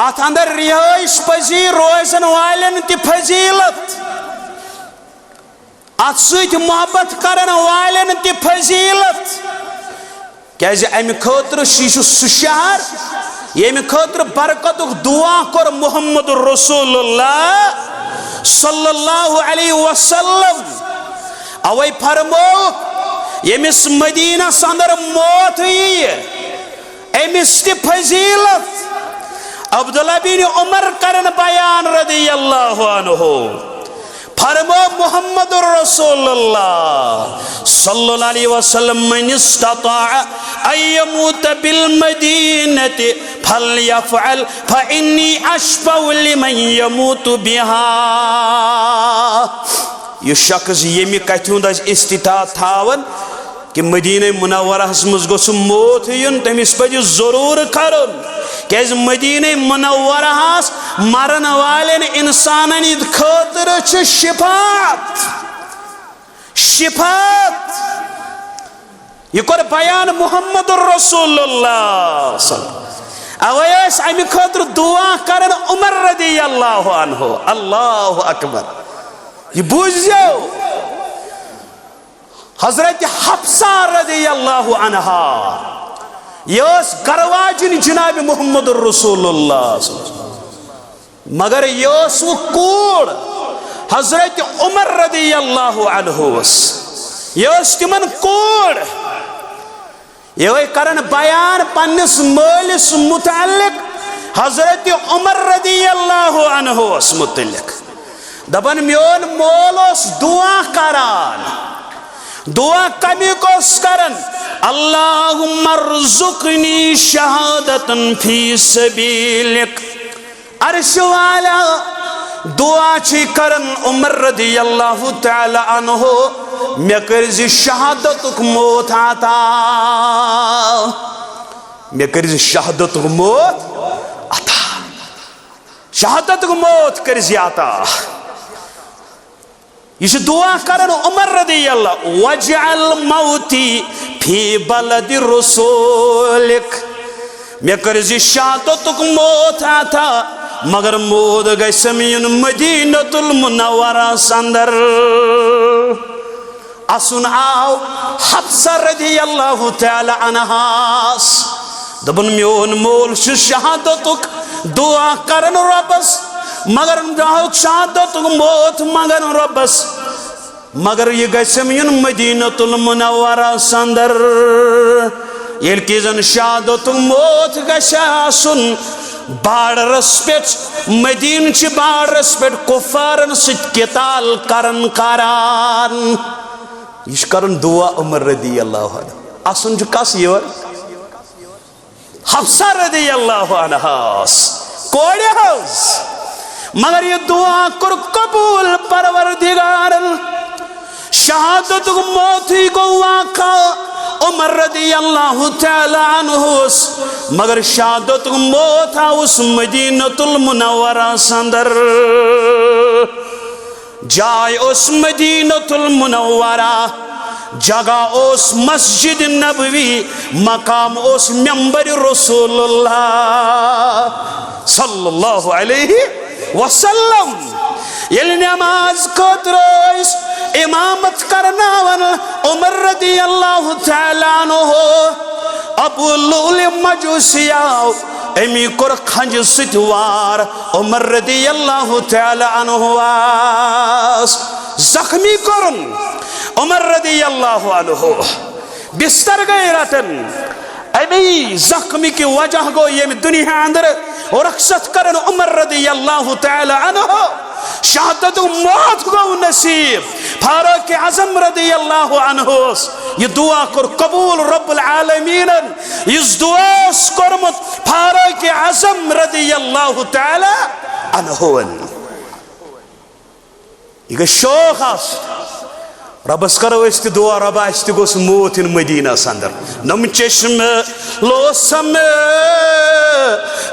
اتھ اندر رہٲیش پذیر روزن والٮ۪ن تہِ فضیلت، اتھ سۭتۍ محبت کرن والٮ۪ن تہِ فضیلت۔ کیازِ امہِ خٲطرٕ چھُ، یہِ چھُ سُہ شہر ییٚمہِ خٲطرٕ برکتُک دعا کوٚر محمد رسول اللہ صلی اللہ علیہ وسلم۔ اوے فرموو، ییٚمِس مدینس اندر موت ییہِ، أمِس تہِ فضیلت۔ عبداللہ بن عمر کرن بیان رضی اللہ عنہ، فرمو محمد رسول اللہ صلی اللہ علیہ وسلم، من استطاع ان یموت بالمدینة فلیفعل فانی اشفع لمن یموت بها۔ یُس شخص ییٚمہِ کتھِ ہُنٛد آسہِ استطاعت تھاوان، کہ مدینہ منورہس منٛز گوٚژھ موت یُن، تٔمِس پزِ ضروٗر کرُن، کیازِ مدینہ منورہس مرن والٮ۪ن انسانن ہٕنٛدِ خٲطرٕ چھِ شفاعت۔ شفاعت۔ یہِ کوٚر بیان محمد رسول اللہ صلی اللہ علیہ وسلم۔ اوے ٲسۍ امہِ خٲطرٕ دعا کران عمر رضی اللہ عنہ۔ اللہ اکبر۔ یہِ بوٗزِو۔ حضرت حفصہ رضی اللہ عنہا، یہِ ٲس گرواجِنۍ جناب محمد رسول اللہ صلی اللہ علیہ وسلم۔ مگر یہِ ٲس وۄنۍ کوٗر حضرت عمر رضی اللہ عنہ ٲس۔ یہِ ٲس تِمن کوٗر۔ یِہوٚے کرن بیان پننِس مٲلِس متعلق، حضرت عمر رضی اللہ عنہس متعلق۔ دپان، میون مول اوس دعا کران۔ دعا کمیُک اوس کران؟ اللہم ارزقنی شہادتن فی سبیلک۔ عرش والا دعا چھی کرن عمر رضی اللہ تعالی عنہ، مےٚ کٔرزِ شہادتُک موت عطا، مےٚ کٔرزِ شہادتُک موت عطا، شہادتُک موت کٔرزِ عطا۔ یہِ چھُ دعا کران عمر رضی اللہ، واجعل موتی فی بلد رسولک، مےٚ کٔرزِ شہادتُک موت عطا، مگر موت گژھم یُن مدینۃ المنورس اندر۔ اسُن آو حفصہ رضی اللہ تعالی عنہاس۔ دوٚپُن، میون مول چھُ شہادتُک دعا کران رۄبس، مگر دعاہُک شہادتُک موت منگان رۄبس، مگر یہِ گژھم یُن مدینۃ المنورس اندر۔ ییٚلہِ کہِ زن شہادتُک موت گژھِ آسُن بارڈرس پٮ۪ٹھ، مدینہ چہِ بارڈرس پٮ۪ٹھ کفارن سۭتۍ قتال کران کران۔ یہِ چھُ کران دعا عمر رضی اللہ عنہ۔ اسُن چھُ کس یور؟ حفصہ رضی اللہ عنہاس کورِ حظ۔ مگر یہِ دعا کوٚر قبول پروردگارن۔ شہادتُک موتٕے گوٚو واقع عمر رضی اللہ تعالی عنہس، مگر شہادتُک موت آوُس مدینۃ المنورس اندر۔ جاے اوس مدینۃ المنورہ، جگہ اوس مسجد نبوی، مقام اوس ممبر رسول اللہ صلی اللہ علیہ وسلم۔ ییٚلہِ نماز خٲطرٕ ٲسۍ امامت کرناوان عمر رضی اللہ تعالی عنہ، ابو لؤلؤ مجوسی آو، أمی کوٚر کھنجہِ سۭتۍ وار۔ عمر رضی اللہ تعالی عنہ آس زخمی کرن۔ عمر رضی اللہ عنہ بستر گئی رٹن۔ امی زخمی کی وجہ گو یہ دنیا اندر رخصت کرن عمر رضی اللہ تعالی عنہ۔ شہادت موت گو نصیب۔ فاروق اعظم رضی اللہ عنہ یہ دعا کر قبول رب العالمین۔ اس دعا اس کرمت فاروق اعظم رضی اللہ تعالی عنہ۔ یہ گژھِ شوق آسُن۔ رۄبس کرو أسۍ تہِ دعا، رۄبا، اَسہِ تہِ گوٚژھ موت یُن مدینس اندر۔ نم چشم لوسم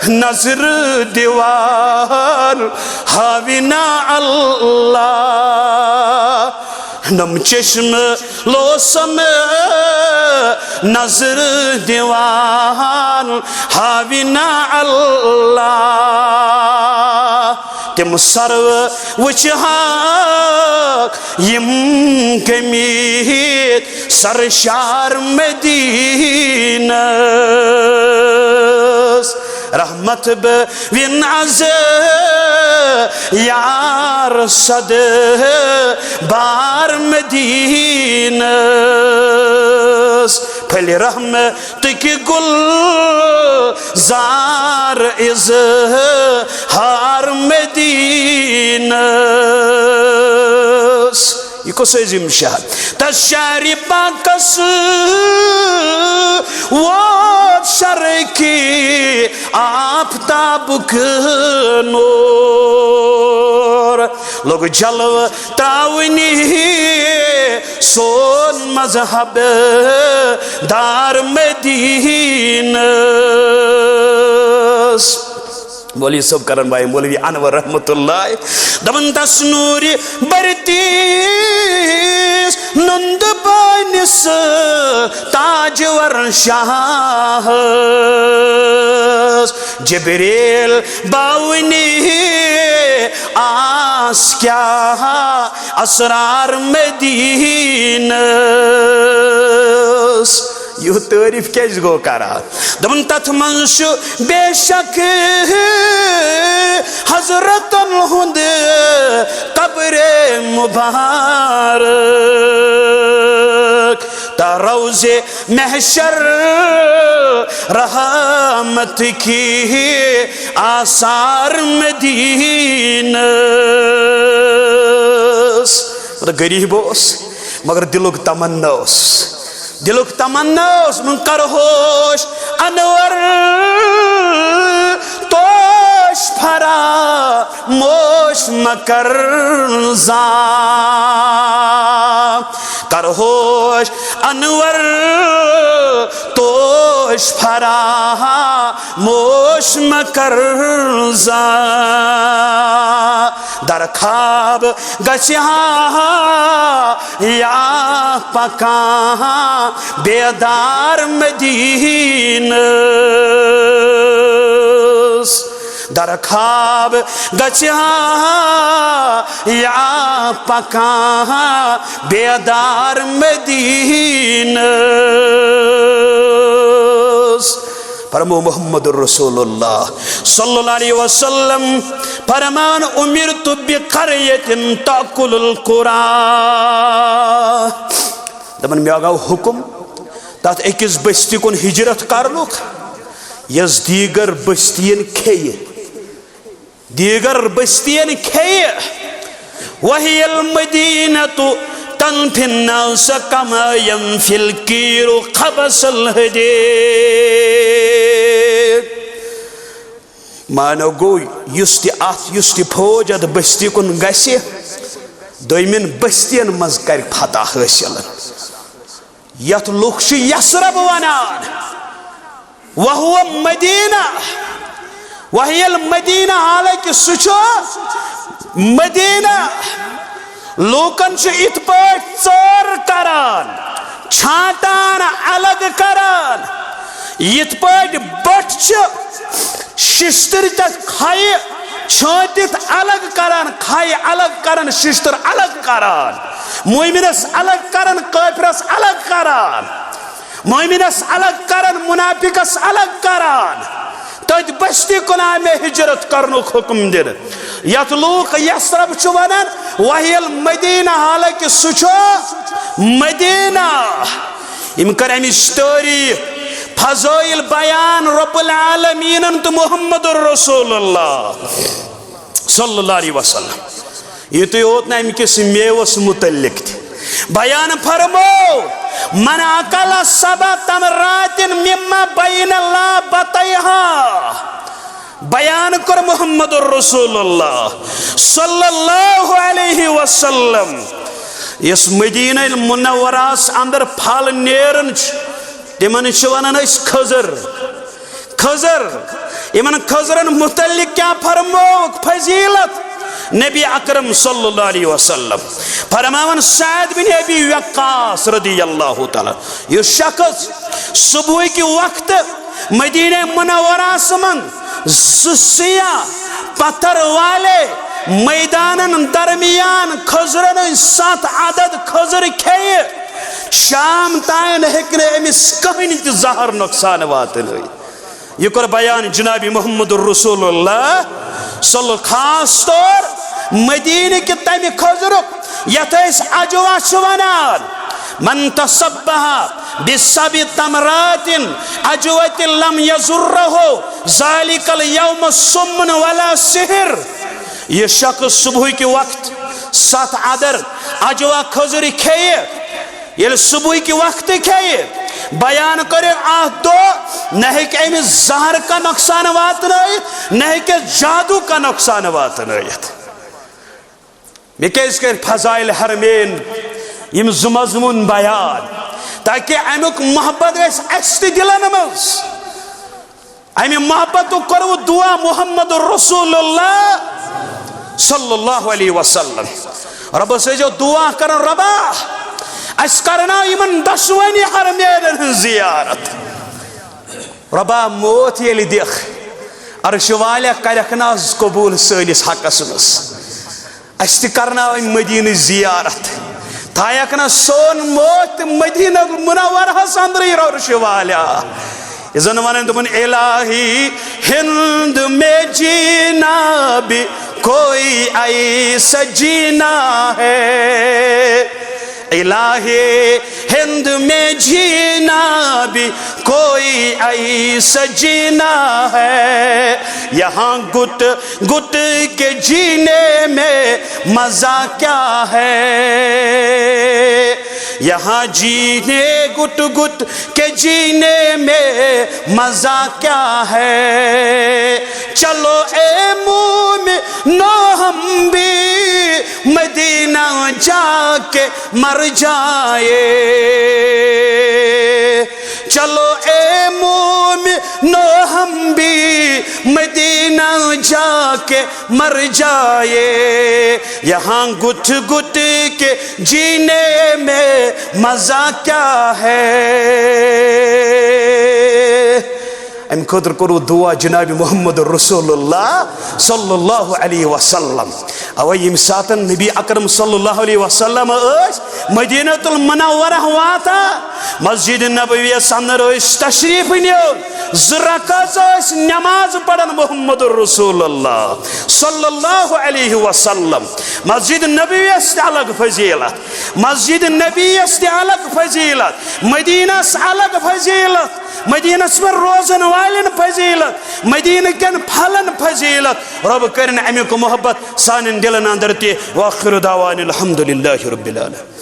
نظر دیوان ہاوینا اللہ۔ نم چشم لوسم نظر دیوان ہاوینا اللہ۔ تِم سرو وٕچھِ ہاکھ یِم گٔمٕتۍ سرشار مدینس۔ رحمت بہٕ وِن از یار صد بار مدینس۔ پھلہِ رحمتٕکۍ گُلزار اظہار مدینس۔ یہِ کُس عظیم شہر؟ تس شہرِ پاکس ووت شرقی آفتابُک نور۔ لوٚگ جلوٕ تراونہِ سون مذہب دار مدینس۔ مولوی صٲب کرن بھائی، مولوی انور رحمت اللہ، دپان تس نورِ برتیس نُند بٲنِس تاجور شاہس۔ جبریل باونی آس کیا اسرار مدینس۔ یہِ تعریف کیازِ گوٚو کران؟ دوٚپُن، تَتھ منٛز چھُ بے شک حضرتن ہُنٛد قبر مبارک، تہٕ روزِ محشر رحمت کی آثار مدینس۔ مطلب، غریب اوس، مگر دلُک تمنا اوس۔ دلُک تمنا اوس، من کرہوش انور توش فراموش مکر زان۔ کرہوش انور توش فراموش مکر زان۔ در خواب گژھِ ہا یا پکان بیدار مدینس۔ در خواب گژھِ ہا یا پکان بیدار مدینس۔ فرمو محمد رسول اللہ صلی اللہ علیہ وسلم فرمان، امرت بقریة تأکل القری۔ دپان، مےٚ گوٚو حکم تتھ أکِس بستی کُن ہجرت کرنُک، یۄس دیگر بستین کھیٚیہِ۔ دیگر بستین کھیٚیہِ۔ وہی المدینہ تنفی الناس کما ینفی القیر خبث الحدید۔ معنی گوٚو، یُس تہِ اتھ، یُس تہِ فوج اتھ بستی کُن گژھِ، دوٚیمٮ۪ن بستین منٛز کرِ فتح حٲصِل۔ یتھ لُکھ چھِ یثرب ونان، وہو مدینہ، وہی المدینہ، حالانکہ سُہ چھُ مدینہ۔ لوٗکن چھُ یِتھ پٲٹھۍ ژٲر کران، چھانٹان، الگ کران، یِتھ پٲٹھۍ بۄٹھ چھِ ششتٕرۍ تہٕ کھَے چھٲنٹِتھ الگ کران، کھَے الگ کران، ششتٕر الگ کران، مومنس الگ کران، کٲفرس الگ کران، مومنس الگ کران، منافقس الگ کران۔ تٔتھۍ بستی کُن آو مےٚ ہجرت کرنُک حکم دِنہٕ، یتھ لوٗکھ یثرب چھِ ونان، وہی المدینہ، حالانکہ سُہ چھُ مدینہ۔ یِم کٔر امِچ تعریف، فضائل بیان رب العالمینن تہٕ محمد رسول اللہ صلی اللہ علیہ وسلم۔ یُتُے یوت نہٕ امہِ کِس میوس متعلق تہِ بیان فرمو، من اکل سبع تمرات مما بین لابتیہا۔ بیان کوٚر محمد رسول اللہ صلی اللہ علیہ وسلم، یُس مدینہ منورس اندر پھل نیران چھُ، تِمن چھِ ونان أسۍ کھٔزٕر۔ کھٔزٕر، یِمن کھٔزرن متعلق کیٛاہ فرمووُکھ فضیلت نبی اکرم صلی اللہ علیہ وسلم؟ فرماوان سعد بن ابی وقاص رضی اللہ تعالیٰ، یُس شخص صبحٕکہِ وقتہٕ مدینہ منورس منٛز زٕ سیاہ پتھر والے میدانن درمیان کھٔزرن ہٕنٛدۍ ستھ عدد کھٔزٕر کھیٚیہِ۔ شام تام ہیٚکہِ نہٕ أمِس کٕہٕنۍ تہِ زہر نۄقصان واتنٲوِتھ۔ یہِ کوٚر بیان جناب محمد رسول اللہ صلی اللہ، خاص طور مدینہ کہِ تمہِ کھٔزرُک یتھ أسۍ اجوا چھِ ونان۔ من تصبح بسبع تمرات اجوة لم يضره ذلك اليوم سم ولا سحر۔ یہِ شخص صبحٕکہِ وقت ستھ عدد اجوا کھٔزٕر کھیٚیہِ، ییٚلہِ صبحٕکہِ وقتہٕ کھیٚیہِ، بیان کٔرِو اتھ دۄہ، نہ ہیٚکہِ أمِس زہر کانٛہہ نۄقصان واتنٲیِتھ، نہ ہیٚکہِ جادو کانٛہہ نۄقصان واتنٲیِتھ۔ مےٚ کیازِ کٔرۍ فضائل حرمین یِم زٕ مضموٗن بیان؟ تاکہِ امیُک محبت گژھِ اسہِ تہِ دِلن منٛز۔ امہِ محبتُک کوٚروٕ دعا محمد رسول اللہ صلی اللہ علیہ وسلم۔ رۄبس ٲسۍزیو دعا کران، رۄبا، اسہِ کرناو یِمن دۄشوٕنی حرمینن ہٕنٛز زیارت۔ رۄبا، موت ییٚلہِ دِکھ، عرشہِ والیا کرکھ ناز قبوٗل سٲنِس حقس منٛز۔ اسہِ تہِ کرناو أمۍ مدینٕچ زیارت۔ تھایکھ نہ سون موت تہِ مدینہ منورہس اندرٕے عرشہِ والیا۔ یہِ زن ونان دوٚپُن، الہی ہند میں جینا بھی کوئی ایسا جینا ہے، الہی ہند میں جینا بھی کوئی ایسا جینا ہے، یہاں گٹ گٹ کے جینے میں مزہ کیا ہے، یہاں جینے گٹ گٹ کے جینے میں مزہ کیا ہے۔ چلو اے مومنو، ہم بھی مدینہ جا کے مر جائے۔ چلو اے مومنو، ہم بھی مدینہ جا کے مر جائے، یہاں گٹ گٹ کے جینے میں مزہ کیا ہے۔ امہِ خٲطرٕ کوٚروٕ دعا جناب محمد رسول اللہ صلی اللہ علیہ وسلم۔ اوے ییٚمہِ ساتن نبی اکرم صلی اللہ علیہ وسلم ٲسۍ مدینہ المنورہ واتان، مسجد نبویس اندر ٲسۍ تشریف نیون، زٕ رکعت ٲسۍ نماز پران محمد رسول اللہ صلی اللہ علیہ وسلم۔ مسجد نبویس تہِ الگ فضیلت، مسجد نبیس تہِ الگ فضیلت، مدینس الگ فضیلت، مدینس منٛز روزن والٮ۪ن فضیلت، مدینہ کٮ۪ن پھلن فضیلت۔ رۄب کٔرِن امیُک محبت سانٮ۪ن دلن اندر تہِ۔ وآخر دعوانا الحمد للہ رب العالمین۔